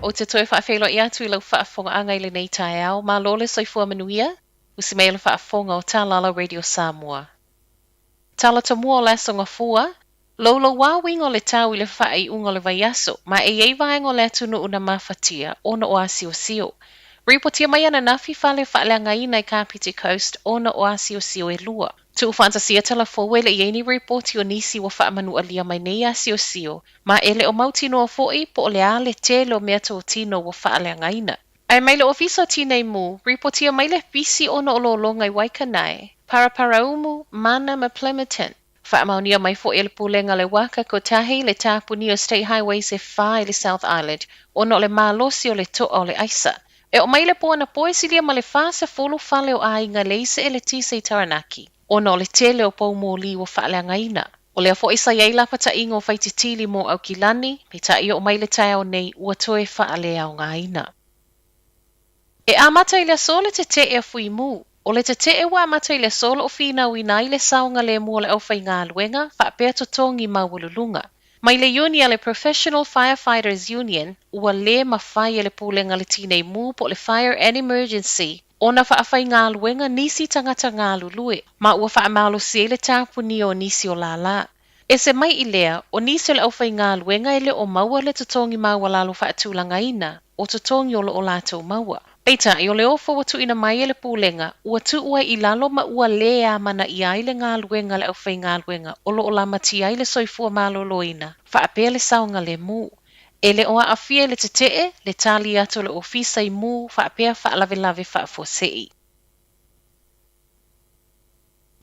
Ou te toe faafeiloai atu i lau faafofogaaga i lenei taeao. Malo le soifua manuia, usi mai le faafofoga o Talala Radio Samoa. Tala tomua o le Aso Gafua, louloua uiga o le tau i le faaiuga o le vaiaso, ma e i ai vaega o le atunuu na mafatia ona o asiosio. Ripotia mai ananafi fale faaleagaina i Kapiti Coast ona o asiosio e lua. Tuufaatasia tala fou e le i ai ni ripoti o nisi ua faamanualia mai nei asiosio, ma e le o mautinoa foi po o le a le tele o meatotino ua faaleagaina. Ae mai le Ofisa o Tinei Mu, ripotia mai le pisi ona o lologa i Waikanae, Paraparaumu, Mana ma Plimmerton. Faamaonia mai foi e le Pulega le Uaka Kotahi le tapunia o State Highways e fa i le South Island ona o le malosi o le toa o le aisa. E oo mai le po anapo e silia ma le 40 fale o aiga e leai se eletise i Taranaki ona o le tele o poumoli ua faaleagaina. O lea foi sa i ai lapataiga o Faititili mo Aukilani, peitai e oo mai le taeao nei ua toe faaleaogaina. E amata i le aso le tetee a Fui Mu. O le tetee ua amata i le aso o lo o finauina ai le saogalemu o le aufaigaluega faapea totogi maualuluga. Mai le iuni a le Professional Firefighters Union, ua lē mafai e le Pulega le Tinei Mu po o le Fire and Emergency ona faafaigaluega nisi tagata galulue, ma ua faamalosi ai le tapunia o nisi o lālā. Ese mai i lea, o nisi o le aufaigaluega e le o maua le totogi maualalo faatulagaina o totogi o lo o latou maua. Peitai, o le ofa ua tuuina mai e le Pulega, ua tuu ai i lalo ma ua lē amanaia ai le galuega a le aufaigaluega o lo o lamatia ai le soifua maloloina faapea le saogalemu. E le o aafia i le tetee le tali atu a le Ofisa i mū faapea faalavelave faafuasei.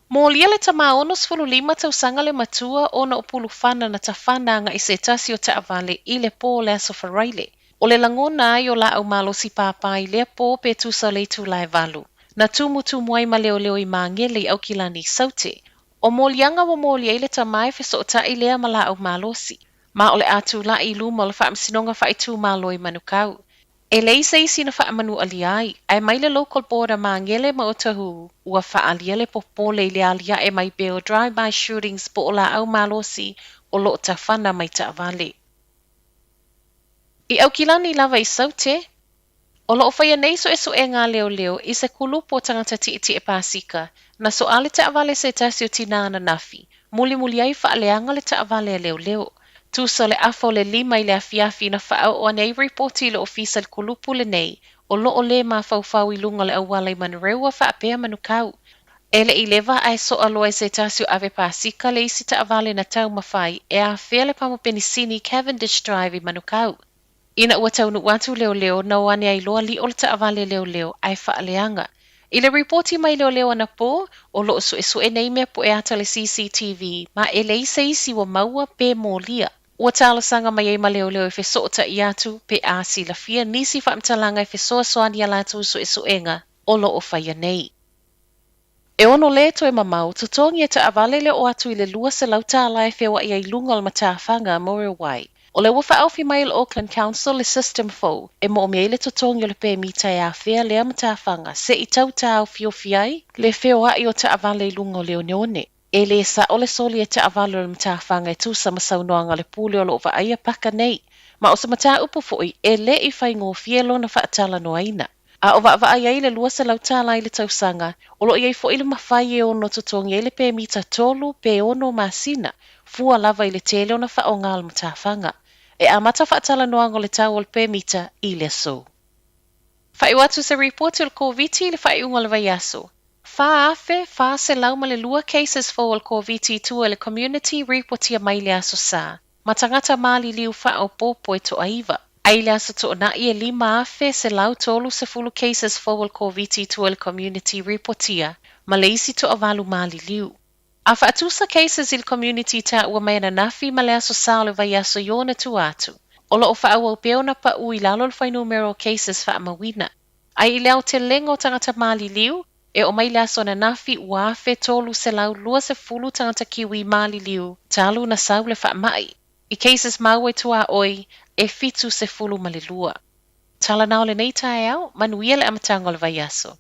Molia le tama 65 tausaga le matua ona o Pulufana na tafana agai se tasi o taavale i le po o le Aso Faraile. O le lagona ai o laau malosi pāpā i lea po pe tusa o le itula e valu. Na tumutumu ai ma leoleo i Magele i Aukilani i Saute. O moliaga ua moli ai le tama e fesootai lea ma laau malosi. Ma o le a tulai i luma o le Faamasinoga Faaitumalo i Manukau. E leai se isi na faamanualia ai, ae mai le Local Board a Magele ma Otahuhu, ua faaalia le popole i le aliae mai pea o drive-by shootings po o laau malosi o lo o tafana mai taavale. I Aukilani lava i Saute, o lo o faia nei suesuega a leoleo i se kulupu o tagata tietie pasika, na soa le taavale se tasi o tinā ananafi, mulimuli ai faaleaga le taavale a leoleo. Tusa o le afa o le lima i le afiafi na faaoo ane ai ripoti i le ofisa i le kulupu lenei o lo o lē mafaufau i luga o le auala i Manurewa faapea Manukau. E le i leva ae soa loa e se tasi o ave pasika le isi taavale na taumafai e afea le pamu penisini Cavendish Drive i Manukau. Ina ua taunuu atu leoleo na o ane ai loa liʻo le taavale leoleo ae faaleaga. I le ripoti mai leoleo anapo, o lo o suesue nei mea pue ata le CCTV ma e leai se isi ua maua pe molia. Ua talosaga mai ai ma leoleo e fesootai atu pe a silafia nisi faamatalaga e fesoasoani i a latou suesuega o lo o faia nei. E ono lē toe mamao, totogi e taavale le oo atu i le $200 e feoai ai i luga o le matafaga Muriwai. O lea ua faaofi mai e le Auckland Council le system fou e moomia ai le totogi o le pemita e afea lea matafaga se i tau taofiofi ai le feoai o taavale i luga o le oneone. E lē sao le soli e taavale o le matafaga e tusa ma saunoaga a le pule o lo o vaaia paka nei. Ma o se mataupu foi e le i faigofie lona faatalanoaina. A o vaavaai ai le $200 i le tausaga, o lo o i ai foi le mafai e ono totogi ai le pemita tolu pe ono masina, fua lava i le tele ona faaaoga o le matafaga. E amata faatalanoaga o le tau o le pemita i le aso. Faaiu atu se ripoti o le Koviti i le faaiuga o le vaiaso. 4,402 cases fou o le Koviti i tua i le community ripotia mai le Aso Sa. Ma tagata maliliu faaopoopo e toaiva. Ae i le aso Toonai e 5,130 cases fou o le Koviti i tua i le community ripotia ma le isi toavalu maliliu. A faatusa cases i le community taua mai ananafi ma le Aso Sa o le vaiaso i ona tua atu. O lo o faaauau pea ona paʻu i lalo le fuainumera o cases faamauina. Ae i le aotelega o tagata maliliu, e oo mai le aso ananafi ua 1,320 tagata Kiwi maliliu talu na sau le faamai. I cases maua i tuaoi, e 72. Tala na o lenei taeao, manuia le amataga o le vaiaso.